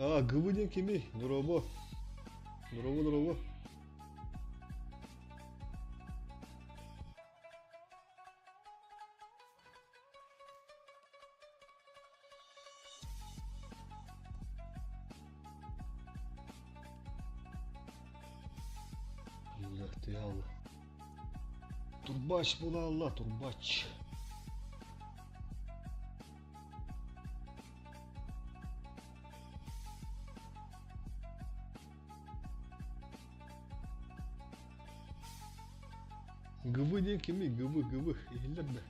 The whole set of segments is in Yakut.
А, ГВ диэн кимий? Дорообо. Дорообо, дорообо. Алла. Турбач була Алла, турбач. ГВ диэн кимий? ГВ, ГВ. Иһиллэр да.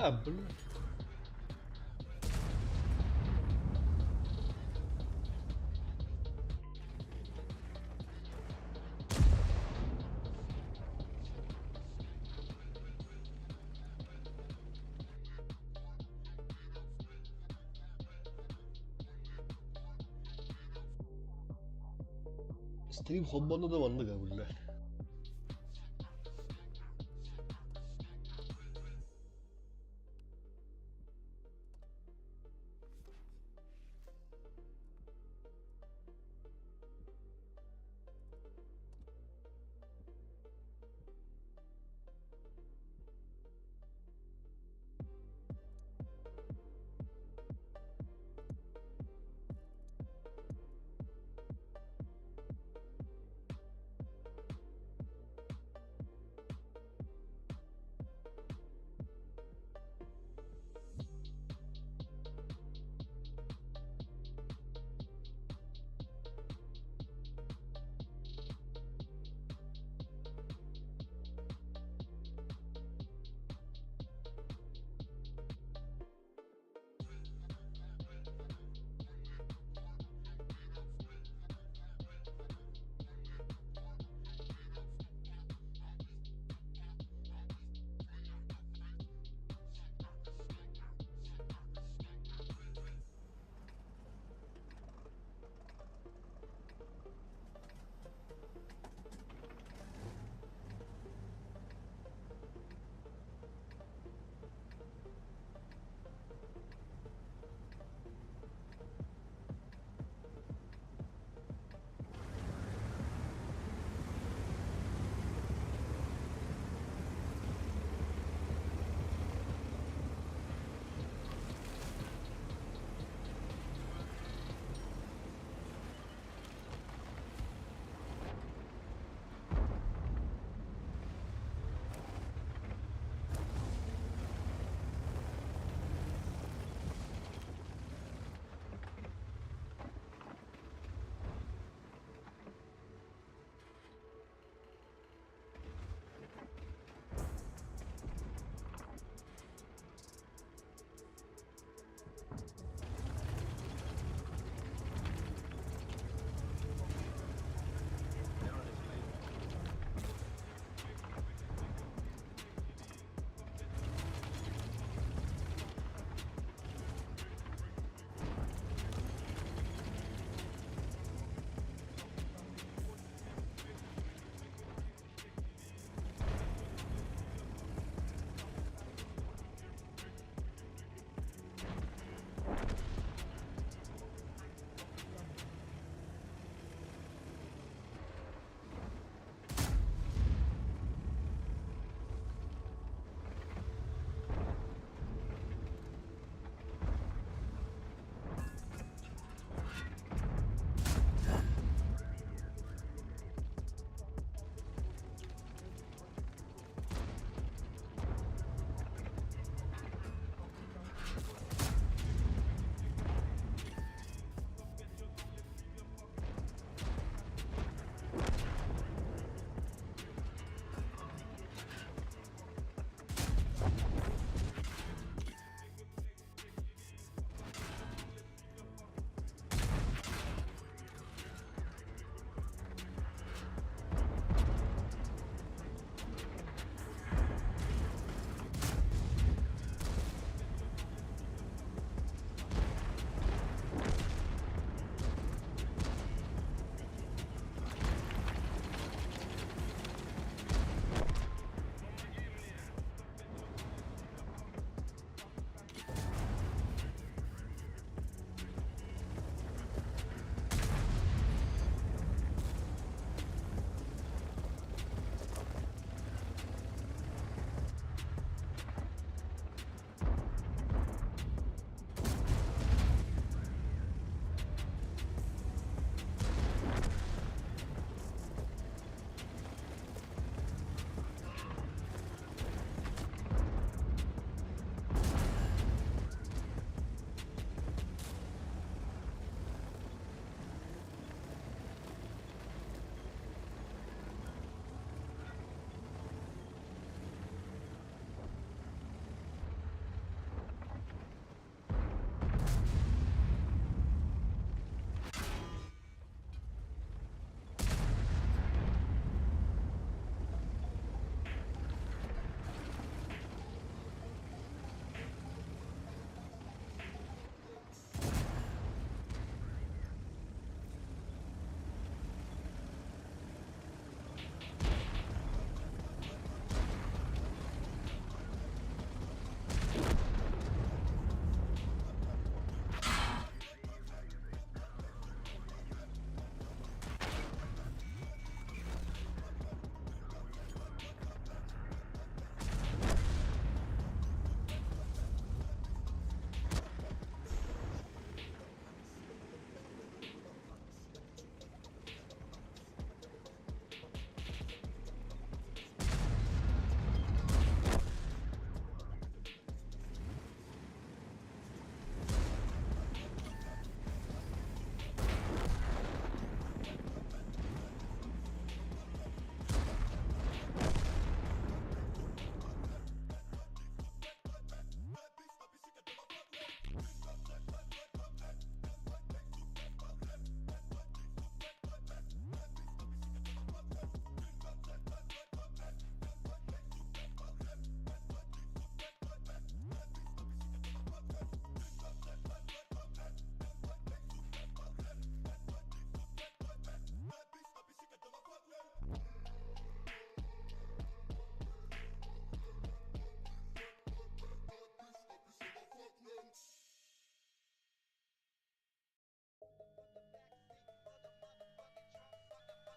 А, блин. Стрим холбонно да маннык биллэр.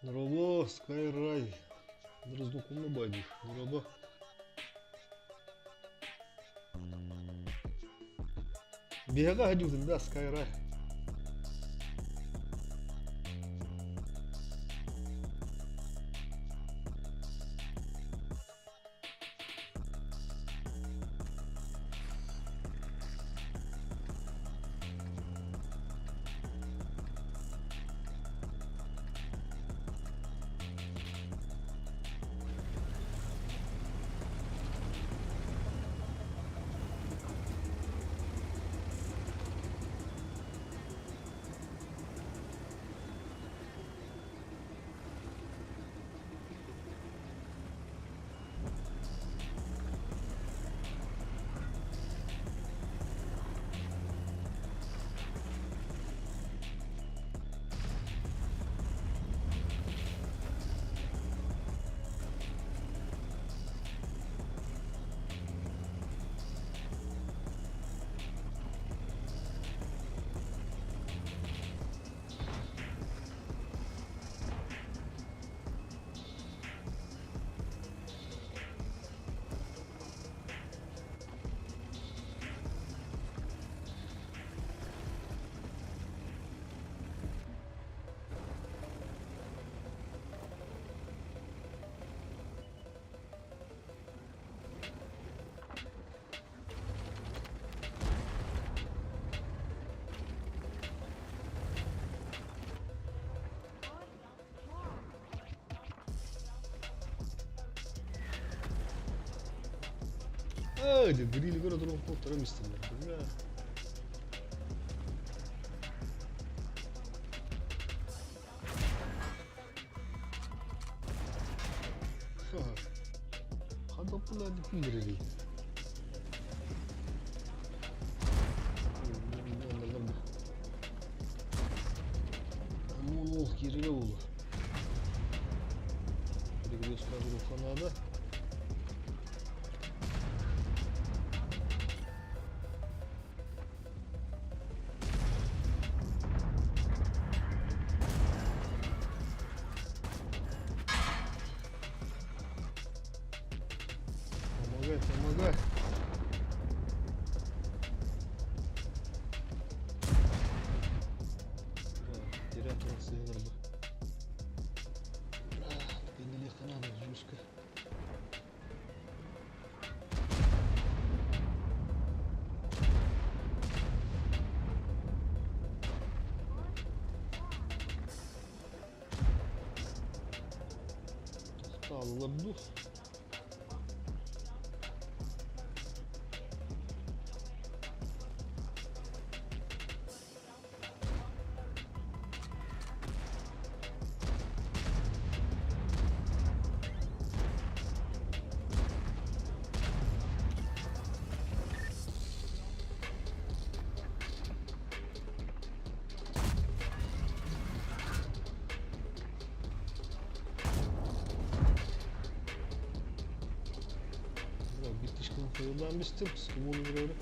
Дорообо, Скайрай. Знакомый бади. Дорообо. Биһиэхэ сылдьыбытын да Скайрай. Ээ, дьэ, грилигэр отырон куоттаран истиннэр. Бля. Хадаппына диппиндирели. Ол киирэрэ буолуо. Перегрузка надо. Помогай, помогай. Терян туран сыһынар бу. Кэннилиэххэ наада жестко. Тохтаалылар дуу? Биир бистим, скумун үрөөрү.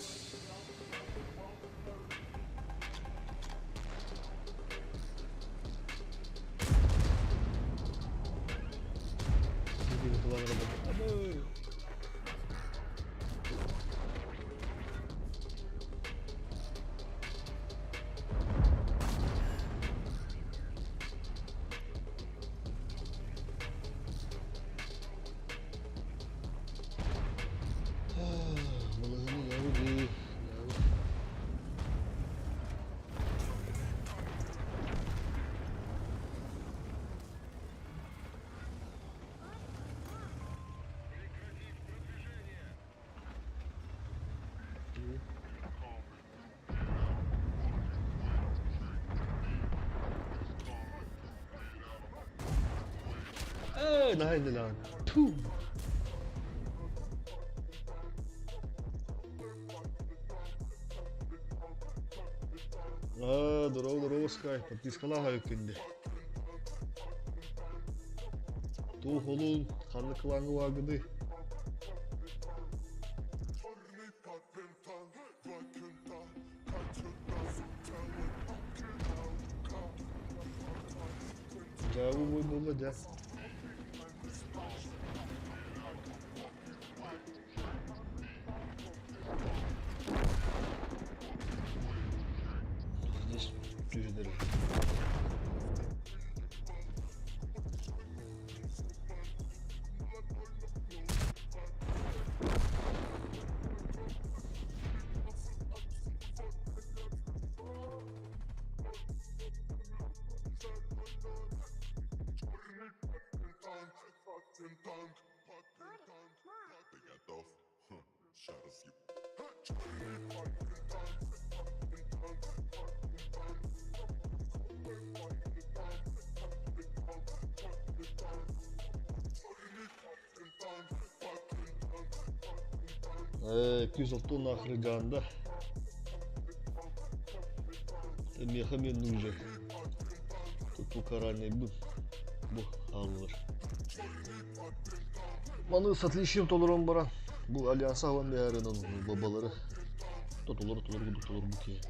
Балаһаны дьаабы дии, дьаабы. Ээ, наһаа иннилэҕин. Ту. Аа, здорово, здорово, Скай. Подпискалаах айыккын Туох олун, ханнык кылааҥҥа бааргыный? Дьаабы бой буолла дьэ. Здесь түһүнэр. 260 ахрыгаанда. Миэхэ мен нужен. Тут каральный бу. Бу хааллылар. Маны с отличием толорон баран. Бу альянса алан бэйэринэн бабалары тотулар тулар кудук толор бу киһи.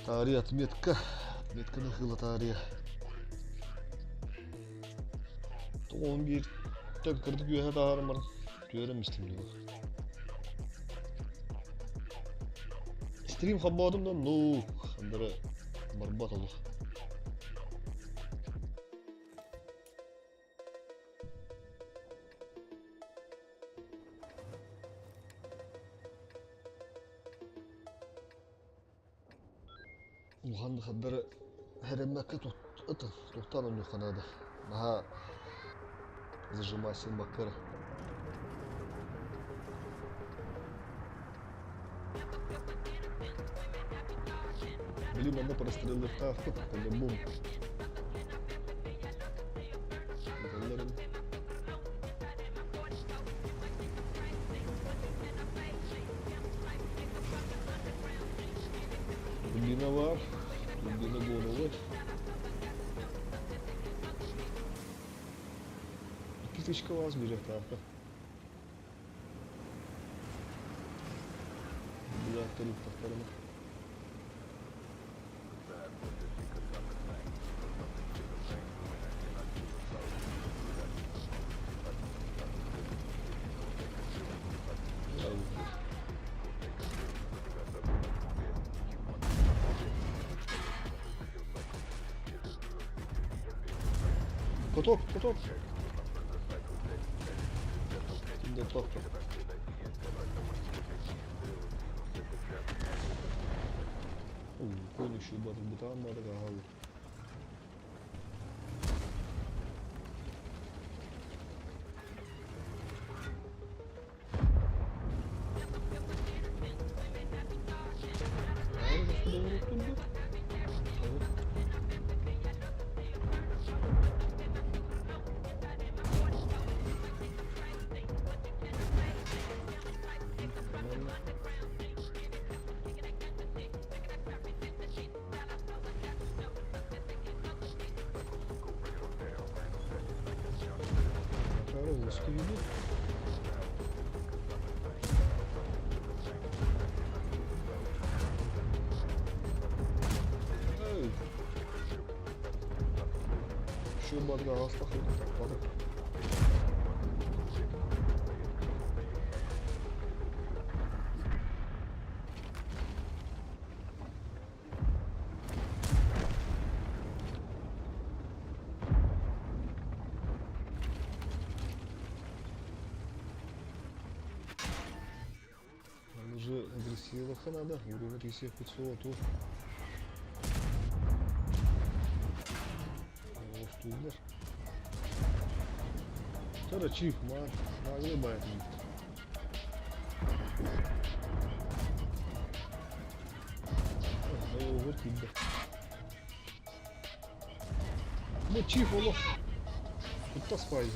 Таарыйа отметка. Отметканы хыла таарыйа. 11-тэн кырдык үөһэ таһаарым баран түөрөм истим дуу. Стрим хаббаатым да ну андары барбат олох. Улахан хардары хэрэммэккэ туттан онньуохха наада. Наһаа зажимайся баккара. Били манна простреллыахтаахпыт, по-любому. Турбина бар, турбина головы. 2 тысяча вас берет. Бля, тахтарына. Каток, каток. Тинде тохто. Конущий батл бутан надо галу. Русский ведут. Еще бадга астахы таппадык. Нам уже агрессироваться надо, уровень агрессии 500, а то Тара чиф, ма, нагребает. Over киирдэ. Бу чиф олох куттас пайзы.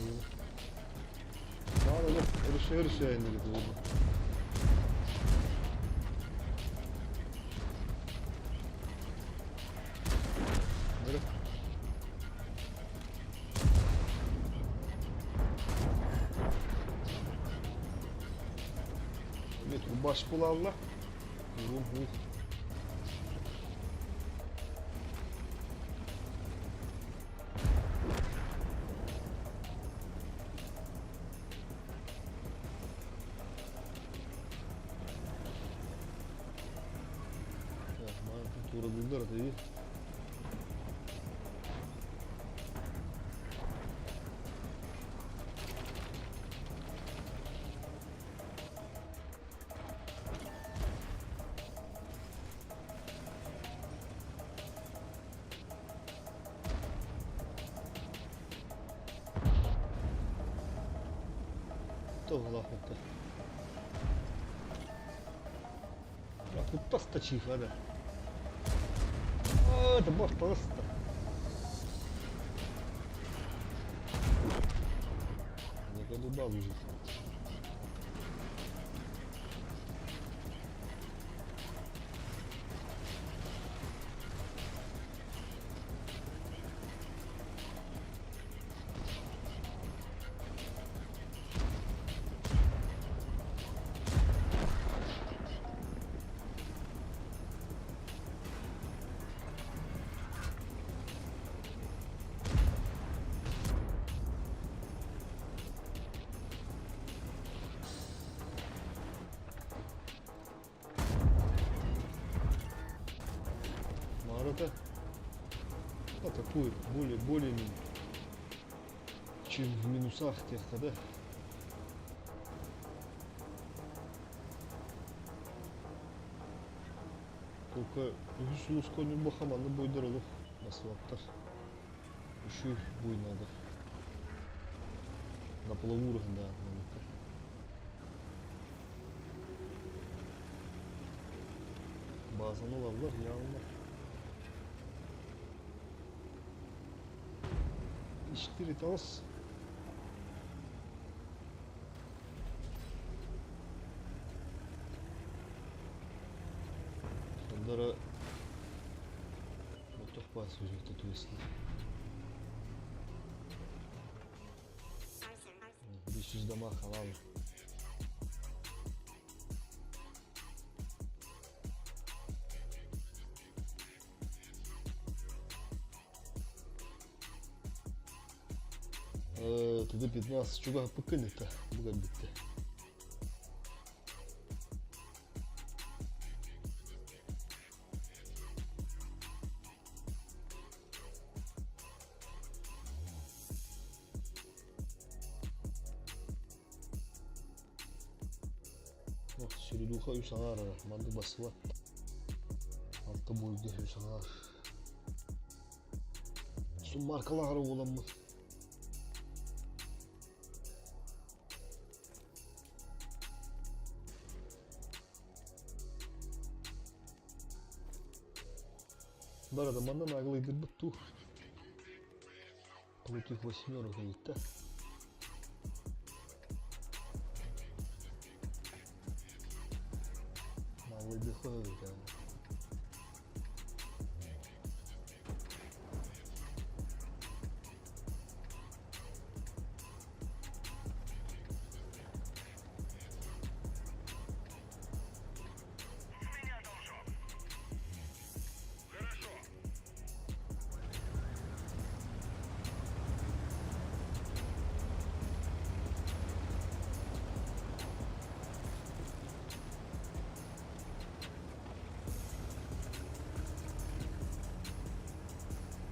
Наада олох өрүсэ өрүсэ инники буолла. Бөрө. Турбаш булалла. Урун хух. Тура дии. Туһулаахпыттар. Куттас да чиха да. Это борталыста. Заколебал уже. Марата атакует более-более чем в минусах тех-то, да? Только үһүс улууска Ньурба хаманны буйдар олох басылаттар. Үчүй буй надо. На плаву да, Базаны ылаллар, яаллар. Иштир италыс. Ондара Мотох баас үзүктө түбэстилэр. 500 дома халал. Тыды 15 чугаһаппыккын это бу кэлбиттэ. Сүрүдуха үс аҥаар эрэ, маннык бассыбат. Алта буойга үс аҥаар. Суммаркалаах эрэ буоламмын. Барада манна наглыйдырбыт туу. Против восьмерок да? Наглыйдыхы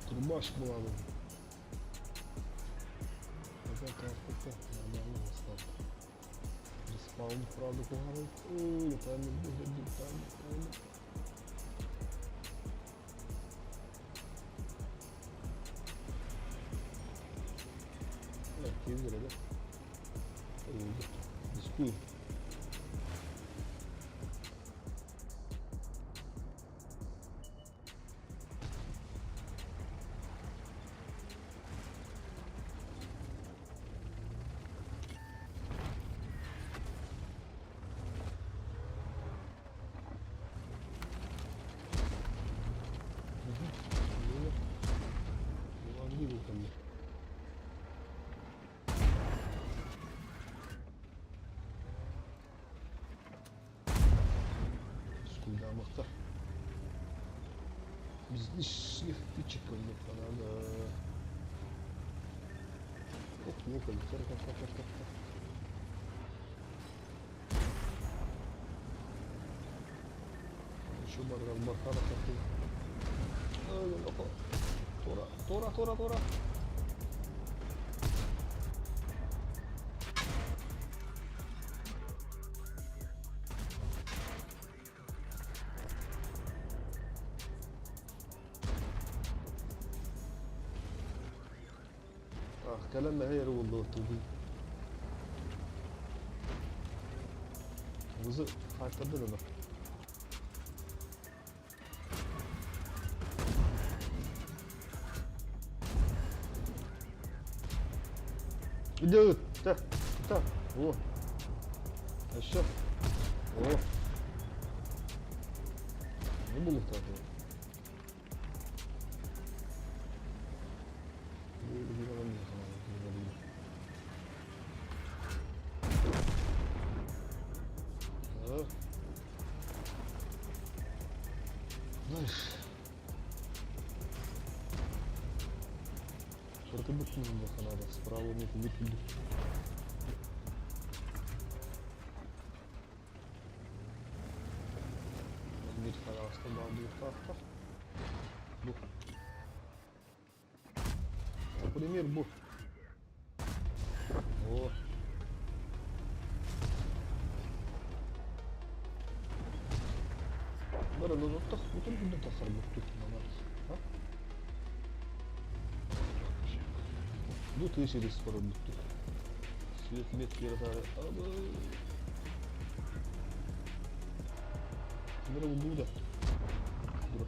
Турбаш буолабын. Это карточка нормально стал. Респаун, правда, куһаҕан. Ой, таймер, таймер, таймер. Киирдэ да. Рискуем. Хаамыахха. Без лишних птичек надо. Ох, ну Еще баргал Тора, тора, тора, тора. كلام هي والله توبي. Вызы қайтарды да. Иди, так, так, о. Еще. О. Не было такого. Дальше. Надо. Справа не будет. Мир пожалуйста, да, Бу. Например, бу. О. Бара, ну, так, вот он куда тахар буттук мана. Бу тышы скоро буттук. Свет мет кире Абы. Бара бу да. Дура.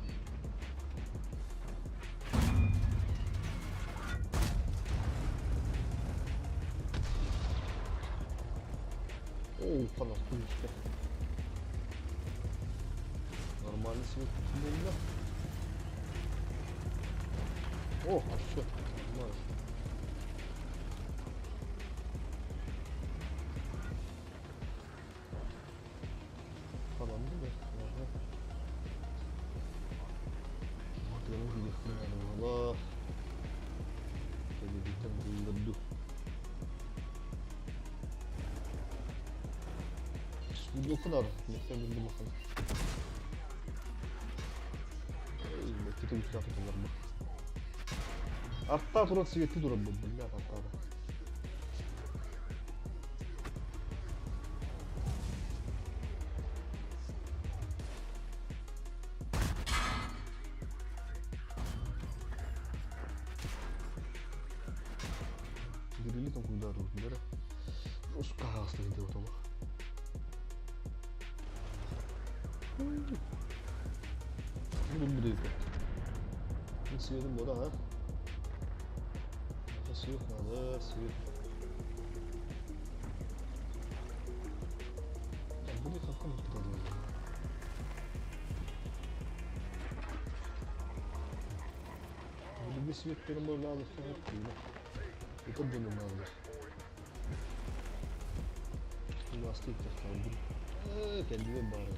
О, фанат куличка. Нормально свет был, да? О, а все, нормально. Falan değil mi? Aha. Allah. Kebibitän bulundu. Dokun Mekte buldu bakalım. Mekte güçlü atıyorlar bu. Artta turan svetli duran bu. Billah artta da. Грили там куда руки, Жестко астык деп отолох. Bunu buraya koy. Светом вода, а? Свет надо, свет. Будет каком Були свет перемовляли, Это было надо. Астык тахтар. Kendime bari.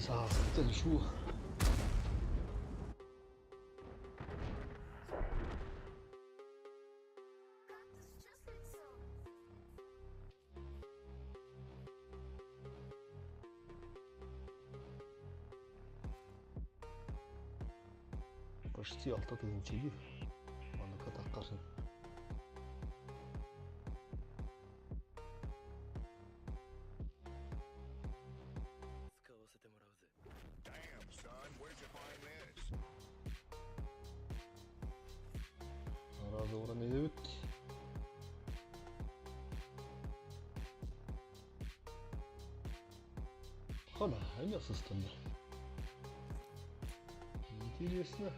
Саастан шу. Почти алта тыгынчы Манныка таккарсын. Damn, son, where'd you find this? Разговоры не дебит. Хана, мясо станда. Интересно.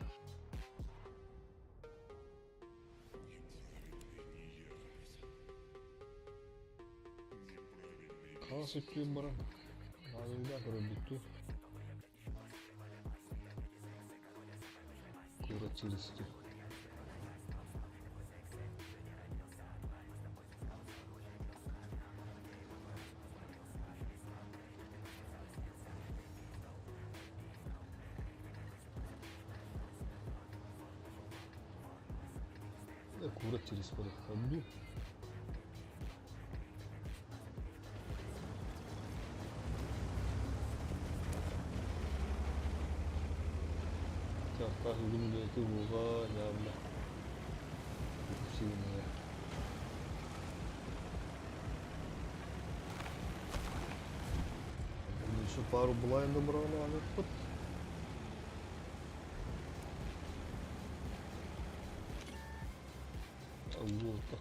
Хас үттүн баран. Надо көрөбүттү. Кура через. Аккурат через пароходу. Так, бүгүн үлэти буга явно. Сильная. Еще пару блайндов брала, вот. Вот так.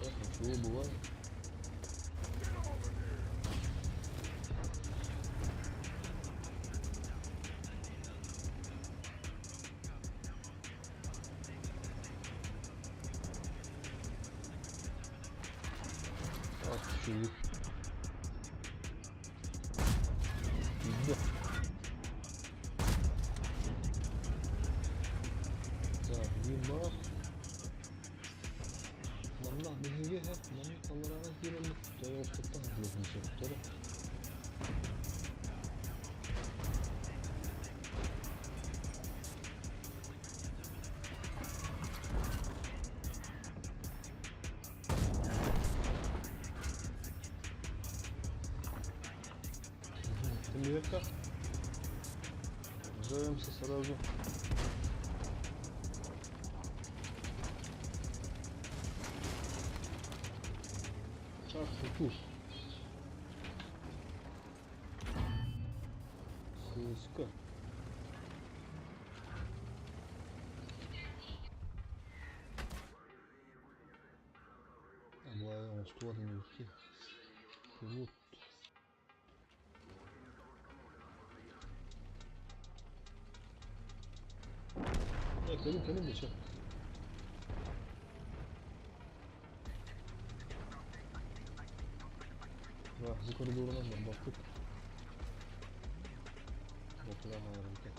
Так, ничего бывает. Так, чули. Да. Так, Дима. Манна биһиги манна аллараҕа киирэммит тойооспуттан хатылыһын. Лека. Заряжаемся сразу. Так, туз. ССК. Обладал сторону Вот. Так, калим, калим, еще. Да, bu koridoruna baktık. Bakılan harika.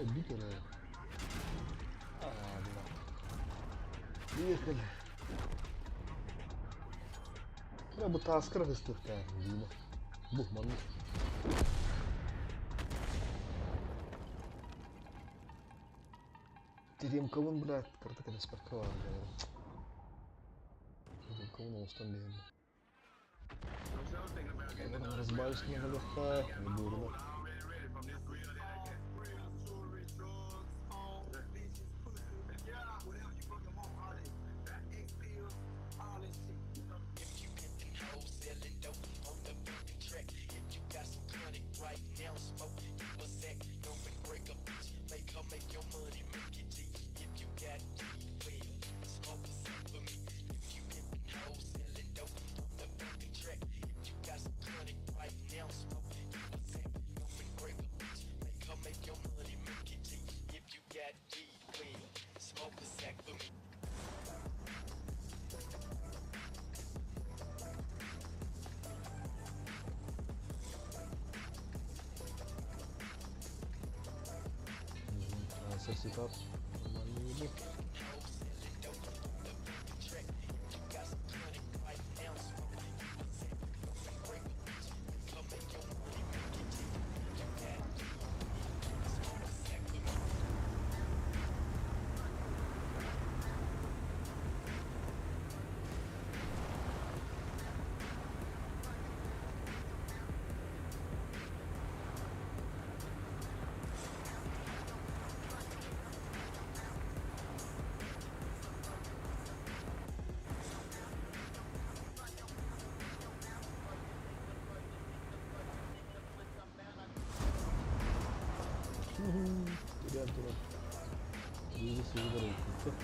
Bir kere. Ладно. Ехали. Треба таскра вистухта. Дима. Бух манны. Теремкалын, блядь, карта когда спаркала, блядь. Теремкалын олыстан бейін. Разбавись на легка, не бурно. Сертификат нормальный выбор. Туран биири сыһыгар ылбыппыт.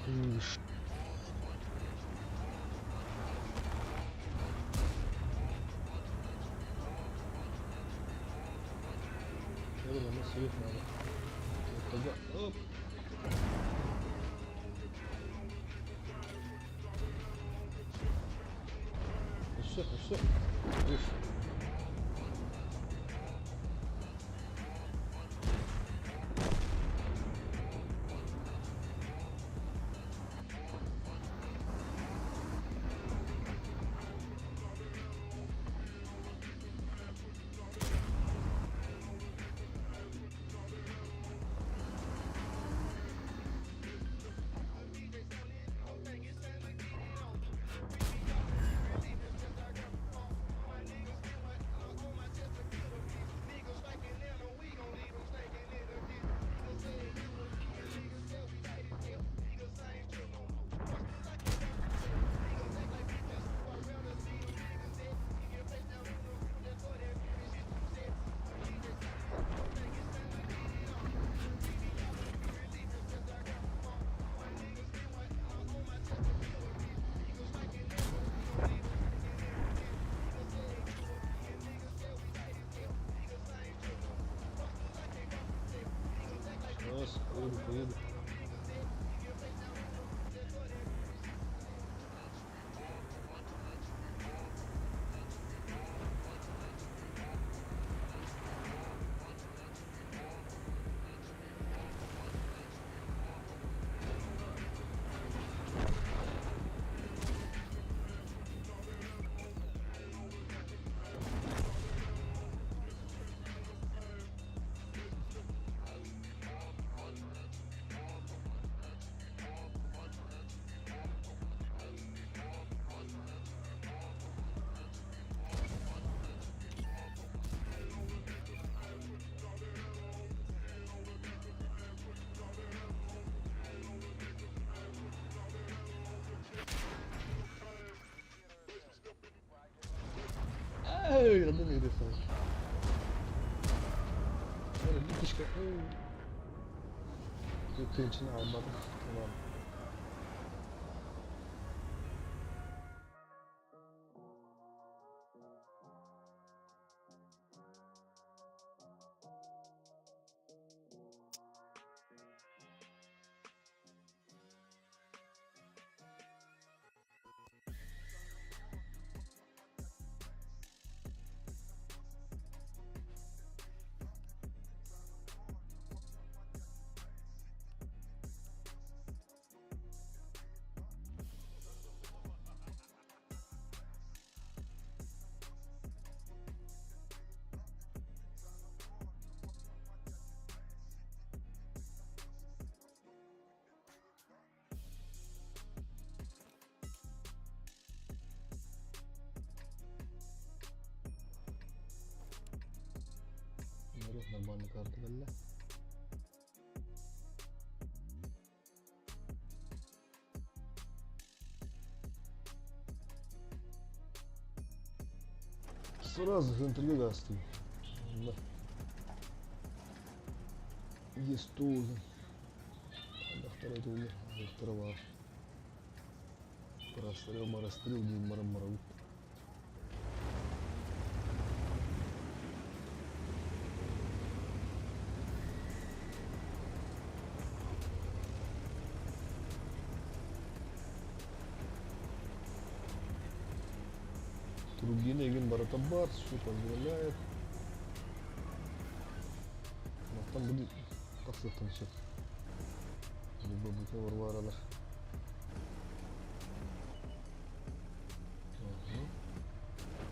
Не видишь. Свет надо. Вот тогда. Оп. Все, все. Видишь. Сейчас, поеду, поеду. Эй, онно миирэ Битишка. Тыынчын албатым. Нормальный карта кэллэ. Сразу интервью гастый. Да. Есть тоже. Второй второго. Прострел, марастрел, марам. Турбина егин баратабар, все позволяет. Но там будет тахсыттан все. Либо будет варваралар.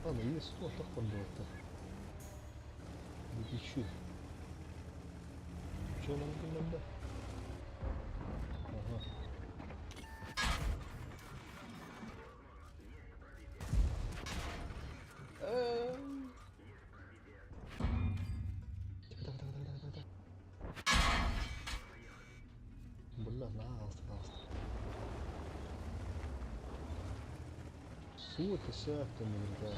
Ладно, есть вот так подбор-то. Еще. Что нам надо? Ага. Тихо, тихо, тихо, тихо, тихо. Бля, на, аста. Сука, сяк там, да.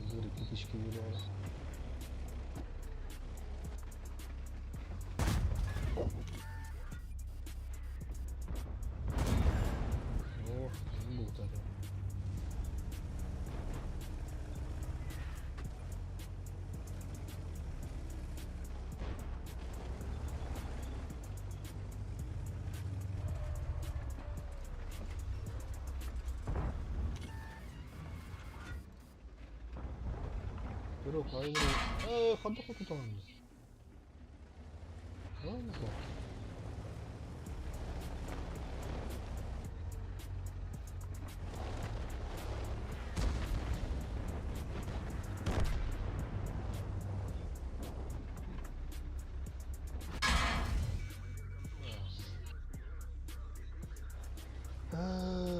Зыры китички виляли. О, был так. Pero хайдах тутаҕын?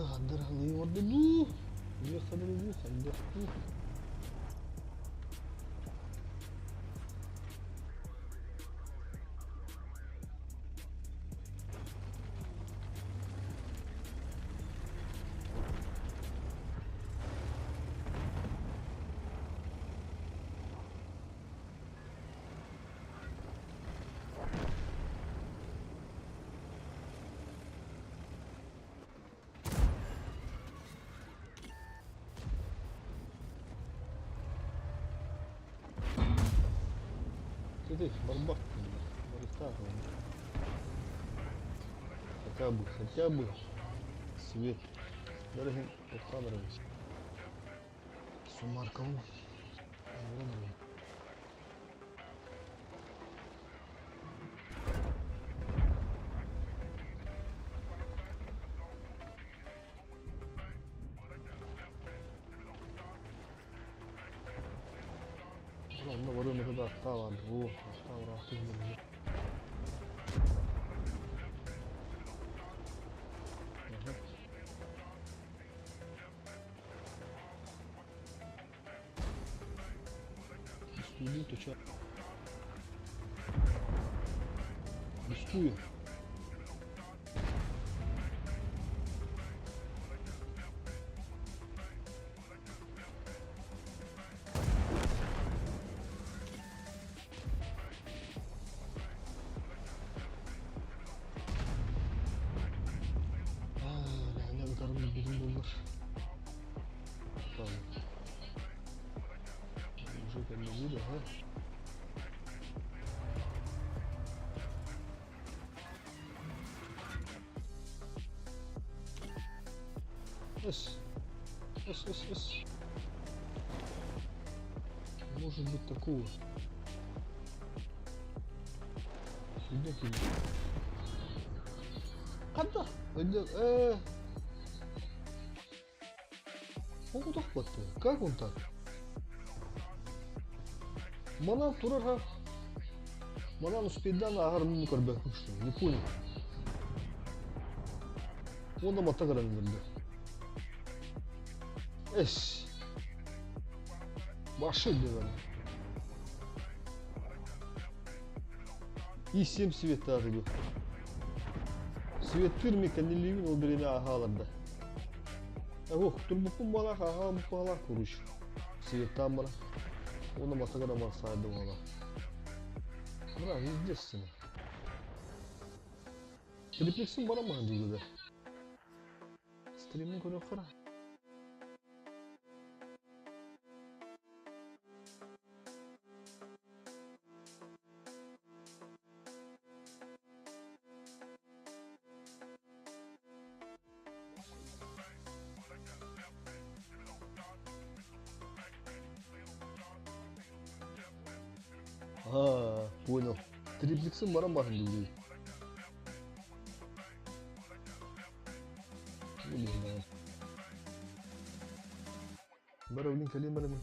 Хандар халыы ордуду. Хандар хандар. Ты барбак, хотя бы свет. Дорогим подкадровец. Сумарковым. Онно барыны да аттаа бу, аттаа раахтын. Студи, то чё? Бустую. Кэннигиир, ага. Эс. Эс, эс, эс. Может быть такого. Фигня кини. Ханна? Э. Оҕотохпатты. Как он так? Манан турар ха. Манан успейдан ааһар муну көрбөккүн что ли? Не понял. Уонна матта көрөн өлөрдө. Эс. Башы деган. И семь света арыгы. Светтир ми кэннилиибин ол бириэмэ ааһааларда. Ох, турбуппун балах, аҕам балах куруш. Светтаан бара. Уонна матта гына барсаайды буола. Бра, естественно. Триплексин бара маһын дьулуда. Стримин көрүөххэ. А, понял. Триплексин баран баһын дьулуй. Не знаю. Бара билин кэлиэн барамын.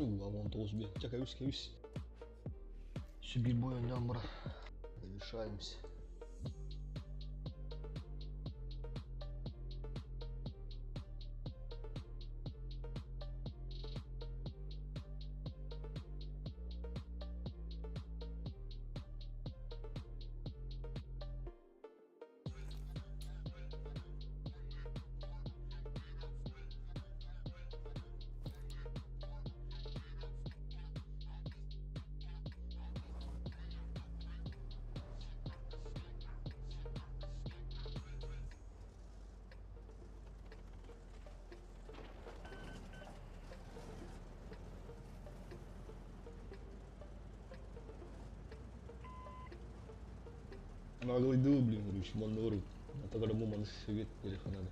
19 бе. Ча кэбис кэбис. Сибирь бой ойнаан бара. Завершаемся. Наглый блин, короче, маннору. Атагара ман свет переханада.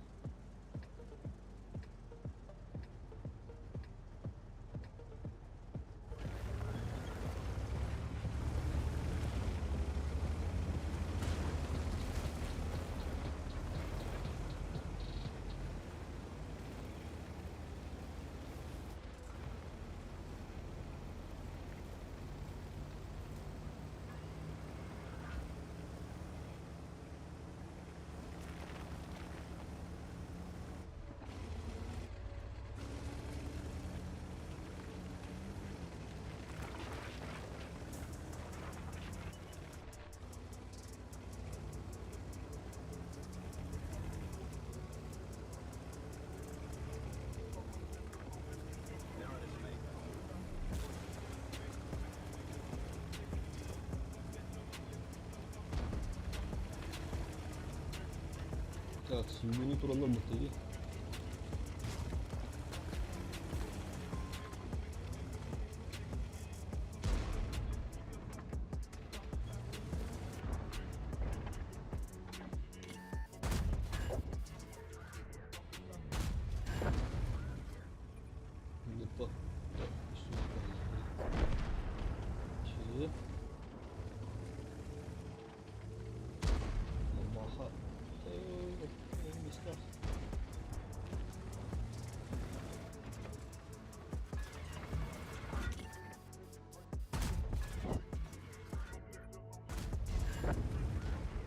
Так, сүлгүнү тураллар баттайы. Опа. Так, Че? Бабаха. Местах.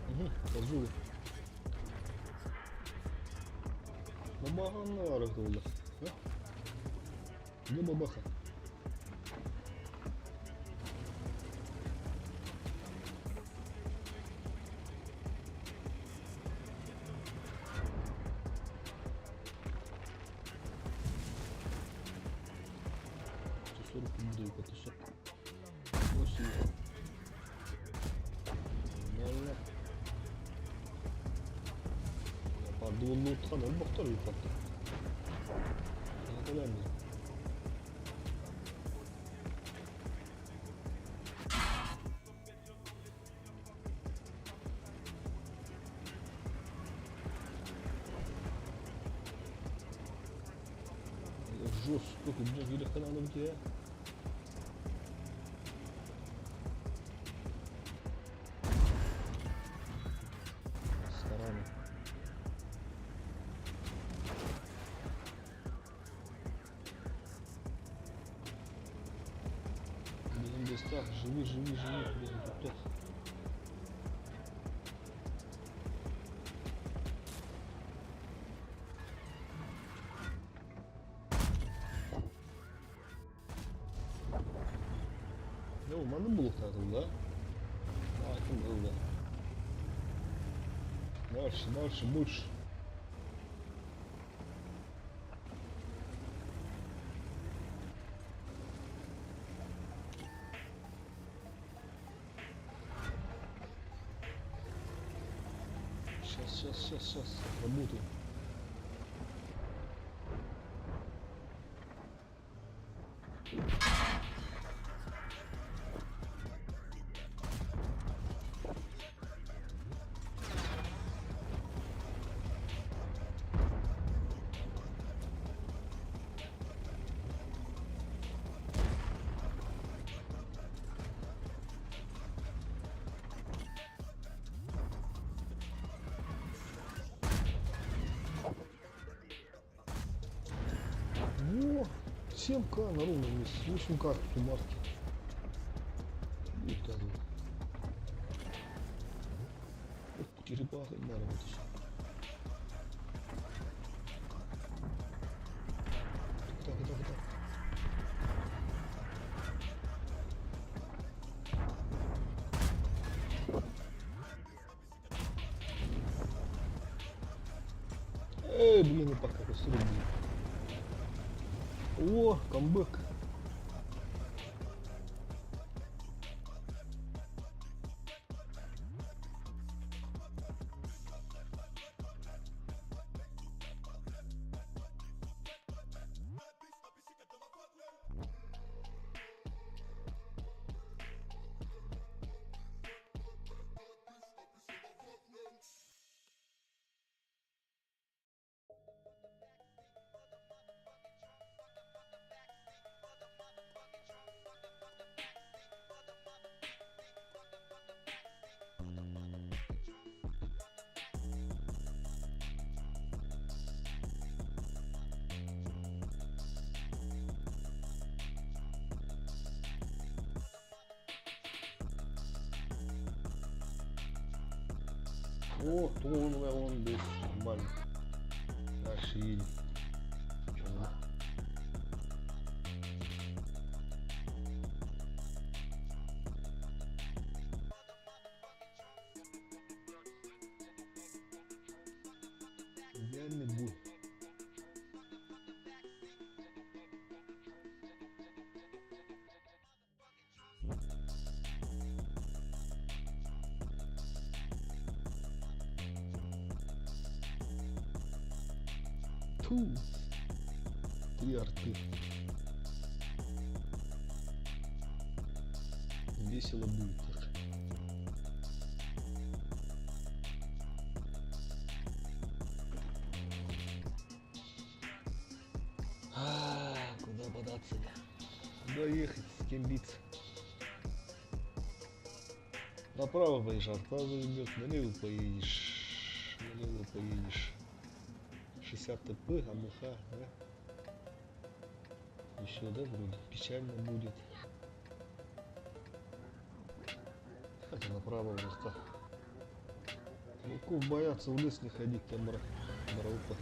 Угу, ползу. Бабаха на Где бабаха? 40 буду это 48. Нормально. Пардон, элбахтар ыыппаттар. Наҕаталаан Жестко, куда надо где? Старами. Блин, местах, живи, живи, живи, блин, тут. Ну, манны булуктатылда. Айтым ылда. Дальше, дальше, больше. Сейчас, сейчас, сейчас, сейчас. Работаем. Во! 7К на ровном месте, 8К в суммарке. Будет козлы. Черепаха не работает. Так, так, так. Эй, блин, пока срубили. О, камбэк. О, 915 нормально. Дальше едем. Чё, Идеальный бой. Ту. Три арты. Весело будет так. А, куда податься? Куда ехать? С кем биться? Направо поедешь, арта заведет, налево поедешь, налево поедешь. 60 ТП, АМХ, да? Еще, да, вроде печально будет. Хотя направо просто. Волков боятся в лес не ходить, там браупа.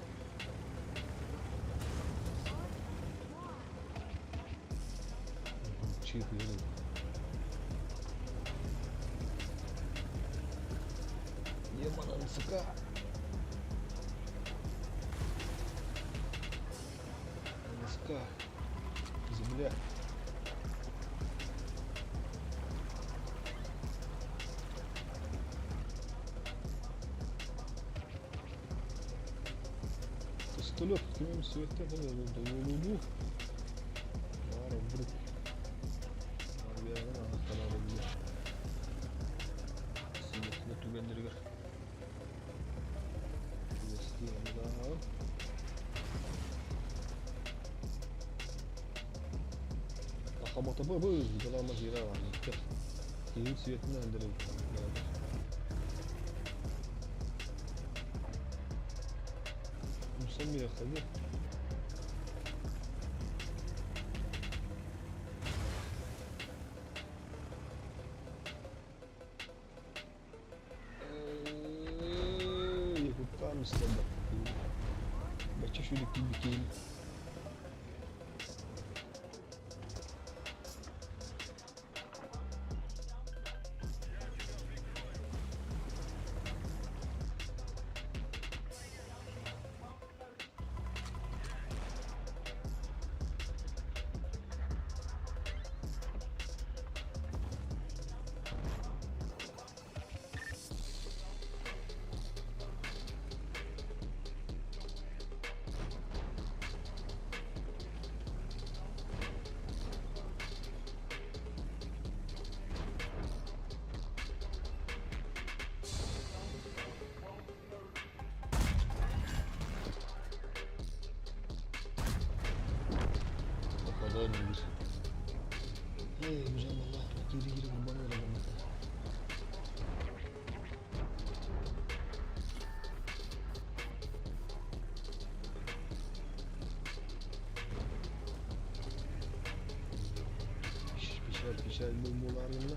Чип едет. Демона НСК. НСК. Земля. Пистолет, кем света, Ходи. Там слабо. Бачишь, бикини. Эй, бжамала, кири-кири курбан Мишель буолааргынна.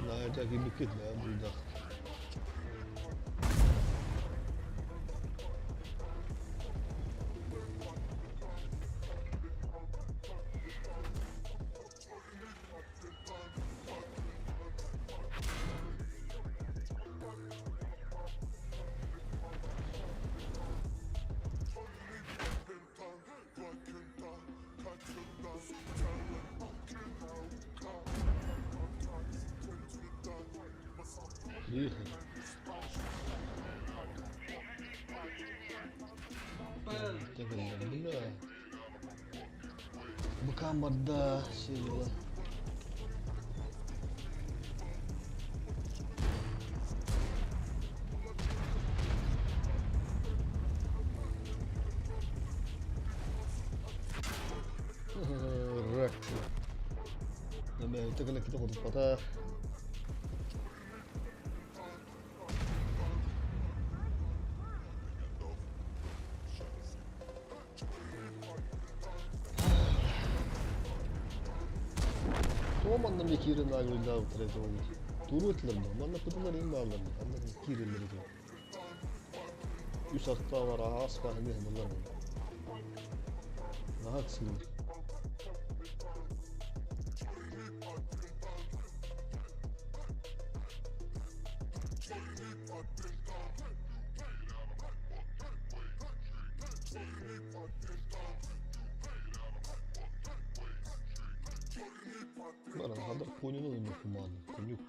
Наһаа киирбиккит да буйдах. Быкаан барда сиэдилэ. Рак. Бэйэтэ кэлэккитэ хотуппата. Тоҕо манна эмиэ киирэн аагырдаабыттар этэ ол туруо этилэр да манна кытылар иҥ бааллар да ханна киирэллэр этэ үс аттаалар аас баар эмиэ ханналар наһаа ыксыыллар. Баран хадыр конюну ойноппумааны конюк.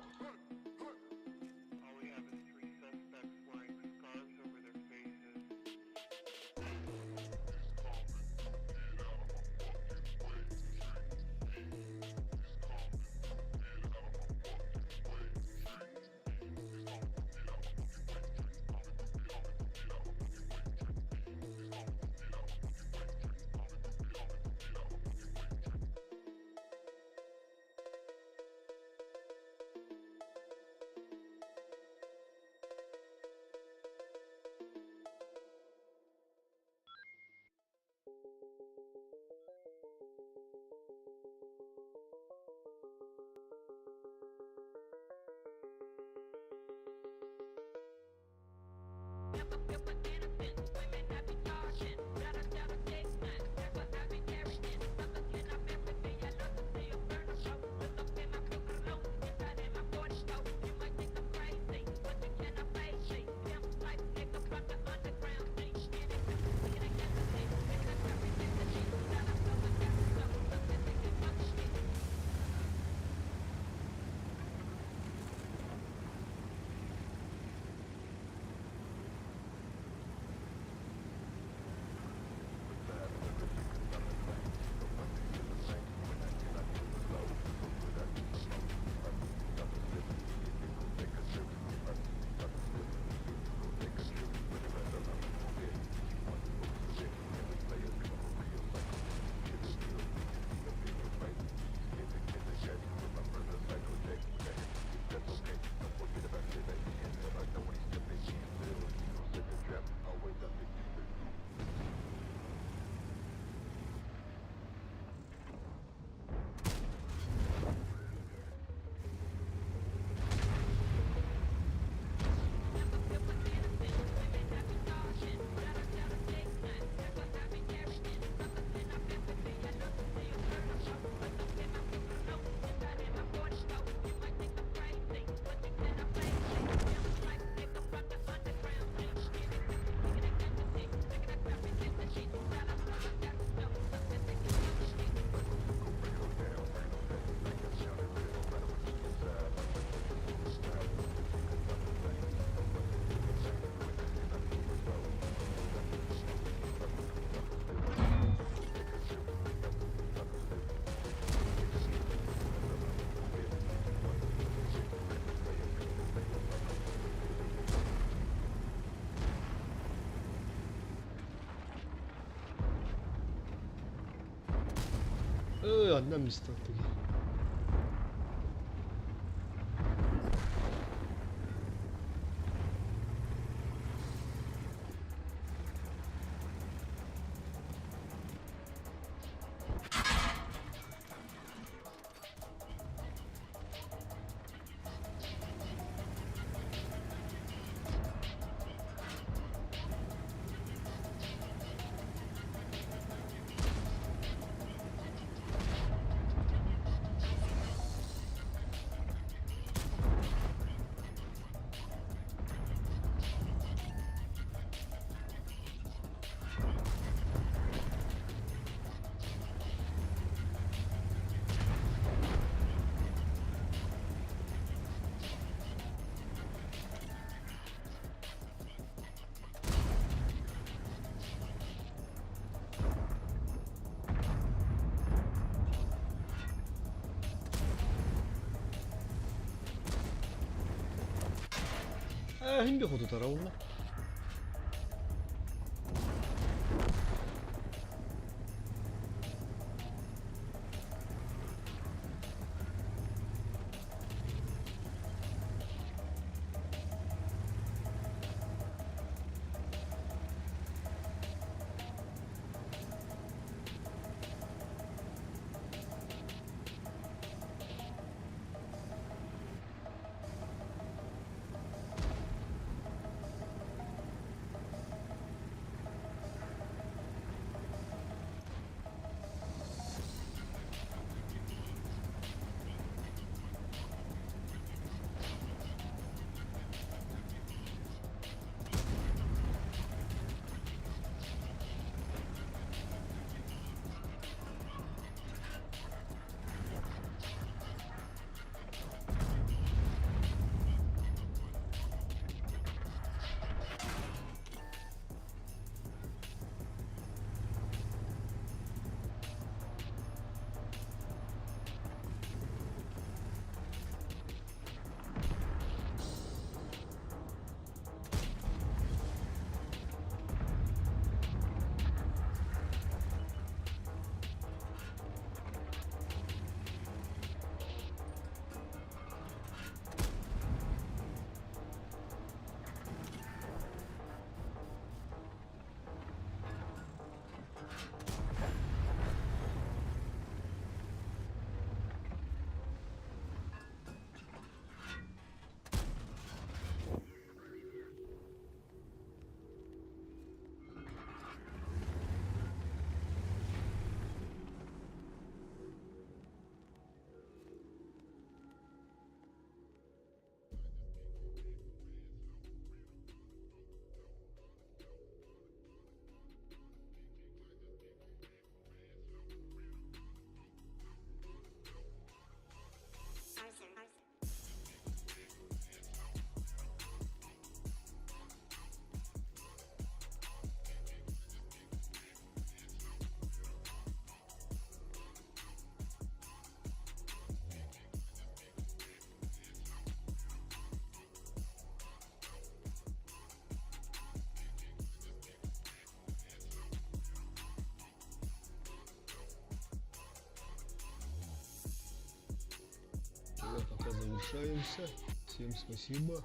Одна места такие. Ээ, иһин да хотутара уонна. Пока завершаемся. Всем спасибо.